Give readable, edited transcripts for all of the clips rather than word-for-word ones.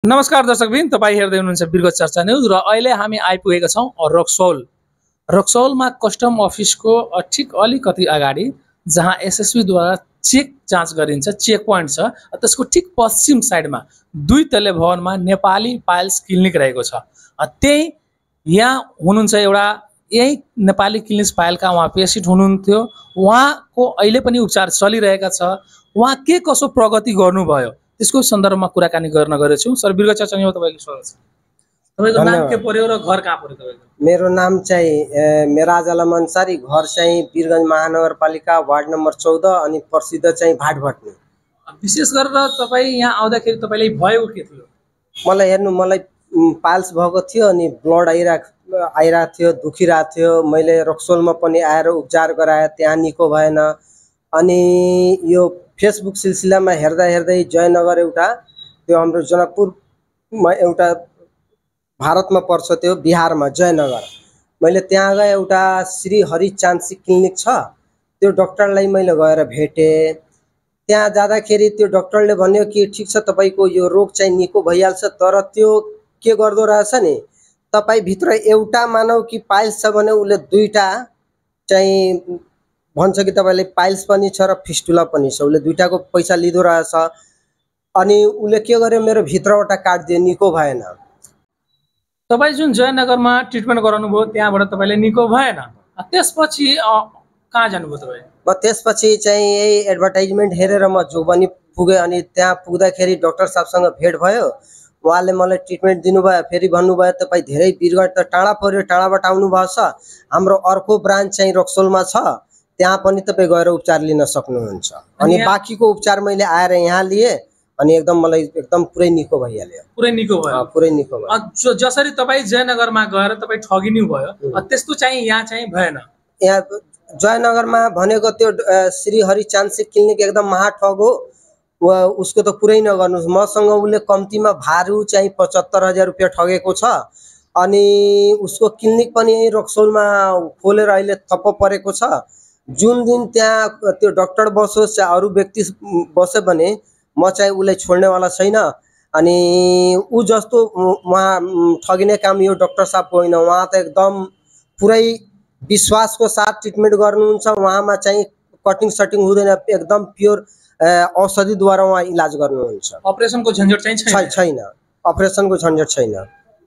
नमस्कार दर्शकबिन, तपाईँ हेर्दै हुनुहुन्छ बिर्गो चर्चा न्युज र अहिले हामी आइपुगेका छौँ रक्सौल। रक्सौलमा कस्टम अफिसको ठिक अलिकति अगाडि जहाँ एसएसबीद्वारा चेक जाँच गरिन्छ, चेक पोइन्ट छ, त्यसको ठिक पश्चिम साइडमा 2 तल्ले भवनमा नेपाली पाइल्स क्लिनिक रहेको छ। त्यही यहाँ हुनुहुन्छ एउटा यही नेपाली क्लिनिक पाइलका उहाँ पेसेन्ट हुनुहुन्थ्यो। उहाँको अहिले पनि उपचार चलिरहेका छ। उहाँ के कसो प्रगति गर्नुभयो त्यसको सन्दर्भमा कुराकानी गर्न गएछु। सर, बिर्गो चर्चा न्युजमा तपाईँको स्वागत छ। तपाईँको नाम के पर्यो र घर कहाँ पर्यो तपाईँको? मेरो नाम चाहिँ मेराज आलम अन्सारी, घर चाहिँ वीरगञ्ज महानगरपालिका वार्ड नम्बर 14 अनि प्रसिद्ध चाहिँ भाटभट्नी। विशेष गरेर तपाईँ यहाँ आउँदाखेरि तपाईँलाई भएको के थियो? मलाई हेर्नु, मलाई पाइल्स भएको थियो अनि ब्लड आइरहेको थियो, दुखिरहेको थियो। मैले रक्सोलमा पनि आएर उपचार गराएँ, त्यहाँ निको भएन। अनि यो फेसबुक सिलसिलामा हेर्दै जयनगर एउटा त्यो हाम्रो जनकपुरमा एउटा भारतमा पर्छ, त्यो बिहारमा जयनगर, मैले त्यहाँ गएँ। एउटा श्री हरि चान्सी क्लिनिक छ, त्यो डक्टरलाई मैले गएर भेटेँ। त्यहाँ जाँदाखेरि त्यो डक्टरले भन्यो कि ठिक छ, तपाईँको यो रोग चाहिँ निको भइहाल्छ, तर त्यो के गर्दो रहेछ नि, तपाईँ भित्र एउटा मानौ कि पाइल्स छ भने उसले 2टा चाहिँ भन्छ कि तपाईँले पाइल्स पनि छ र फिस्टुला पनि छ, उसले 2टाको पैसा लिँदो रहेछ। अनि उसले के गर्यो, मेरो भित्रबाट काटिदियो, निको भएन। तपाईँ जुन जयनगरमा ट्रिटमेन्ट गराउनु भयो त्यहाँबाट तपाईँले निको भएन, त्यसपछि कहाँ जानुभयो तपाईँ? म त्यसपछि चाहिँ यही एडभर्टाइजमेन्ट हेरेर म जोगबनी पुगेँ। अनि त्यहाँ पुग्दाखेरि डाक्टर साहबसँग भेट भयो। उहाँले मलाई ट्रिटमेन्ट दिनुभयो। फेरि भन्नुभयो तपाईँ धेरै वीरगञ्ज त टाढा पर्यो, टाढाबाट आउनुभएको छ, हाम्रो अर्को ब्रान्च चाहिँ रक्सोलमा छ, त्यहाँ पनि तपाईँ गएर उपचार लिन सक्नुहुन्छ। अनि बाँकीको उपचार मैले आएर यहाँ लिएँ अनि एकदम मलाई एकदम पुरै निको भइहाल्यो। पुरै निको भयो? पुरै निको भयो। जसरी तपाईँ जयनगरमा गएर तपाईँ ठगिनु भयो, त्यस्तो चाहिँ यहाँ चाहिँ भएन? यहाँ जयनगरमा भनेको त्यो श्री हरि चान्सी क्लिनिक एकदम महाठग हो। उसको त पुरै नगर्नुहोस्। मसँग उसले कम्तीमा भारू चाहिँ 75,000 रुपियाँ ठगेको छ। अनि उसको क्लिनिक पनि यही रक्सोलमा खोलेर अहिले थप्प परेको छ। जुन दिन त्यहाँ त्यो डक्टर बसोस् या अरू व्यक्ति बस्यो भने म चाहिँ उसलाई छोड्नेवाला छैन। अनि ऊ जस्तो उहाँ ठगिने काम यो डक्टर साहबको होइन। उहाँ त एकदम पुरै विश्वासको साथ ट्रिटमेन्ट गर्नुहुन्छ। उहाँमा चाहिँ कटिङ सटिङ हुँदैन, एकदम प्योर औषधिद्वारा उहाँ इलाज गर्नुहुन्छ। अपरेसनको झन्झट चाहिँ छैन, अपरेसनको झन्झट छैन।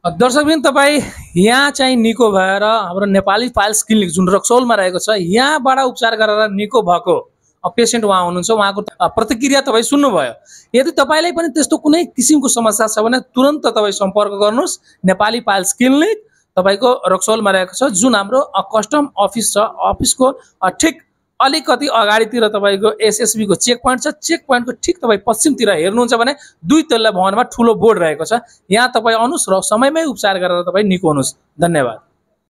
दर्शकबिन, तपाईँ यहाँ चाहिँ निको भएर हाम्रो नेपाली पाइल्स क्लिनिक जुन रक्सौलमा रहेको छ, यहाँबाट उपचार गरेर निको भएको पेसेन्ट उहाँ हुनुहुन्छ। उहाँको प्रतिक्रिया तपाईँ सुन्नुभयो। यदि तपाईँलाई पनि त्यस्तो कुनै किसिमको समस्या छ भने तुरन्त तपाईँ सम्पर्क गर्नुहोस्। नेपाली पाइल्स क्लिनिक तपाईँको रक्सौलमा रहेको छ, जुन हाम्रो कस्टम अफिस छ, अफिसको ठिक अलिकति अगाडितिर तपाईँको एसएसबीको चेक पोइन्ट छ। चेक पोइन्टको ठिक तपाईँ पश्चिमतिर हेर्नुहुन्छ भने 2 तल्ला भवनमा ठुलो बोर्ड रहेको छ। यहाँ तपाईँ आउनुहोस् र समयमै उपचार गरेर तपाईँ निको हुनुहोस्। धन्यवाद।